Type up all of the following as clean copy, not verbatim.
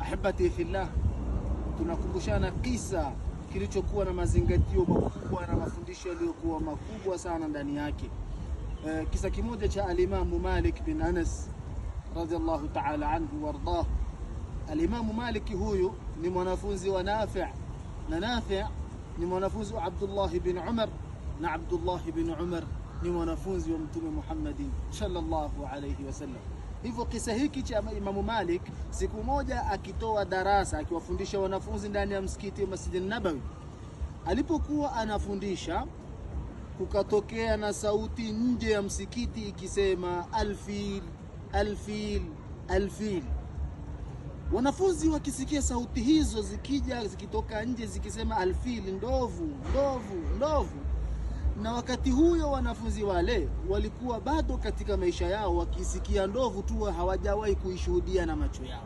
Ahibati fillah, tunakumbushana kisa kilichokuwa na mazingatio makubwa na mafundisho yaliyokuwa makubwa sana ndani yake. Kisa kimoja cha alimamu Malik bin Anas radhiallahu ta'ala anhu wardah. Alimamu Malik huyu ni mwanafunzi wa Nafi', na Nafi' ni mwanafunzi wa Abdullah bin Umar, na Abdullah bin Umar ni mwanafunzi wa Mtume Muhammadin sallallahu alayhi wasallam. Hivyo kisa hiki cha Imamu Malik, siku moja akitoa darasa akiwafundisha wanafunzi ndani ya msikiti wa Masjid Nabawi, alipokuwa anafundisha kukatokea na sauti nje ya msikiti ikisema alfil, alfil, alfil. Wanafunzi wakisikia sauti hizo zikija zikitoka nje zikisema alfil, ndovu, ndovu, ndovu. Na wakati huyo wanafunzi wale walikuwa bado katika maisha yao wakisikia ndovu tu, hawajawahi kuishuhudia na macho yao.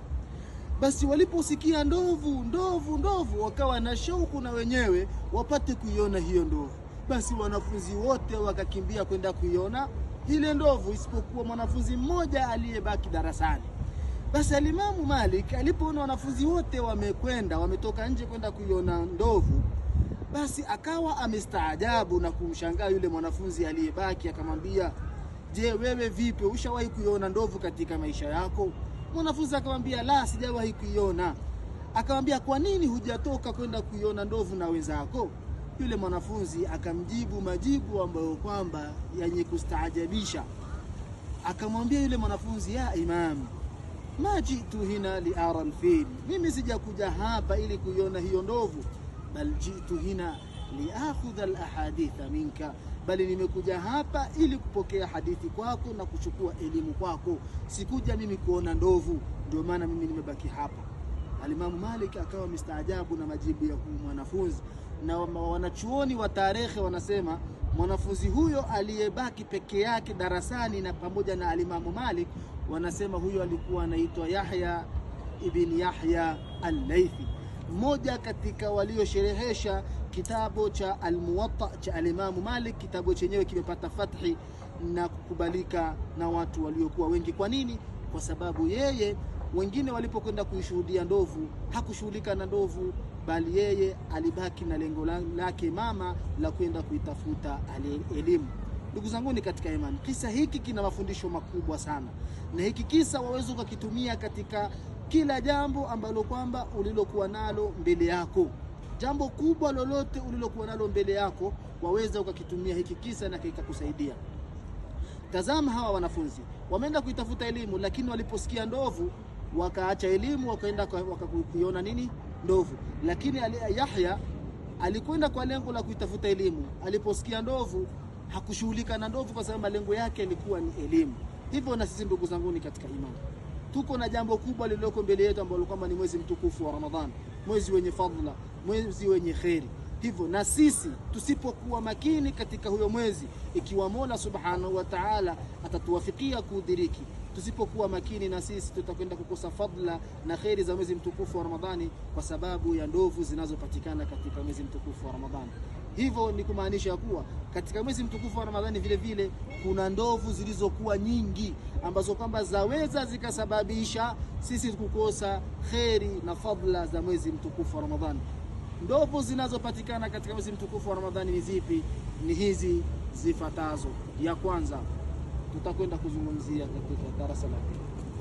Basi waliposikia ndovu, ndovu, ndovu, wakawa na shauku na wenyewe wapate kuiona hiyo ndovu. Basi wanafunzi wote wakakimbia kwenda kuiona ile ndovu, isipokuwa mwanafunzi mmoja aliyebaki darasani. Basi Alimamu Malik alipoona wanafunzi wote wamekwenda, wametoka nje kwenda kuiona ndovu, basi akawa amestaajabu na kumshangaa yule mwanafunzi aliyebaki. Akamwambia, je, wewe vipi, ushawahi kuiona ndovu katika maisha yako? Mwanafunzi akamwambia, la, sijawahi kuiona. Akamwambia, kwa nini hujatoka kwenda kuiona ndovu na wenzako? Yule mwanafunzi akamjibu majibu ambayo kwamba yenye kustaajabisha. Akamwambia yule mwanafunzi, ya imam, ma jitu hina li ara alfil, mimi sijakuja hapa ili kuiona hiyo ndovu, bal jitu hina li akhudha alahaditha minka, bali nimekuja hapa ili kupokea hadithi kwako na kuchukua elimu kwako, sikuja mimi kuona ndovu, ndio maana mimi nimebaki hapa. Alimamu Malik akawa mstaajabu na majibu ya huyu mwanafunzi, na wanachuoni wa tarehe wanasema mwanafunzi huyo aliyebaki peke yake darasani na pamoja na Alimamu Malik, wanasema huyo alikuwa anaitwa Yahya ibn Yahya al-Laythi, mmoja katika waliosherehesha kitabu cha Al-Muwatta cha Alimamu Malik. Kitabu chenyewe kimepata fathi na kukubalika na watu waliokuwa wengi. Kwa nini? Kwa sababu yeye, wengine walipokwenda kuishuhudia ndovu hakushughulika na ndovu, bali yeye alibaki na lengo lake mama la kwenda kuitafuta elimu. Ndugu zangu ni katika imani, kisa hiki kina mafundisho makubwa sana, na hiki kisa waweza ukakitumia katika kila jambo ambalo kwamba ulilokuwa nalo mbele yako. Jambo kubwa lolote ulilokuwa nalo mbele yako waweza ukakitumia hiki kisa na kikakusaidia. Tazama hawa wanafunzi wameenda kuitafuta elimu, lakini waliposikia ndovu wakaacha elimu, wakaenda wakakuiona nini? Ndovu. Lakini Yahya alikwenda kwa lengo la kuitafuta elimu. Aliposikia ndovu hakushughulika na ndovu, kwa sababu malengo yake yalikuwa ni elimu. Hivyo na sisi ndugu zangu ni katika imani, tuko na jambo kubwa lililoko mbele yetu ambalo kwamba ni mwezi mtukufu wa Ramadhani, mwezi wenye fadhila, mwezi wenye kheri. Hivyo na sisi tusipokuwa makini katika huyo mwezi, ikiwa Mola Subhanahu wa Ta'ala atatuwafikia kuudiriki, tusipokuwa makini na sisi tutakwenda kukosa fadhila na kheri za mwezi mtukufu wa Ramadhani kwa sababu ya ndovu zinazopatikana katika mwezi mtukufu wa Ramadhani. Hivyo ni kumaanisha kuwa katika mwezi mtukufu wa Ramadhani vile vile kuna ndovu zilizokuwa nyingi ambazo kwamba zaweza zikasababisha sisi kukosa kheri na fadhila za mwezi mtukufu wa Ramadhani. Ndovu zinazopatikana katika mwezi mtukufu wa Ramadhani ni zipi? Ni hizi zifuatazo. Ya kwanza tutakwenda kuzungumzia katika darasa la pili.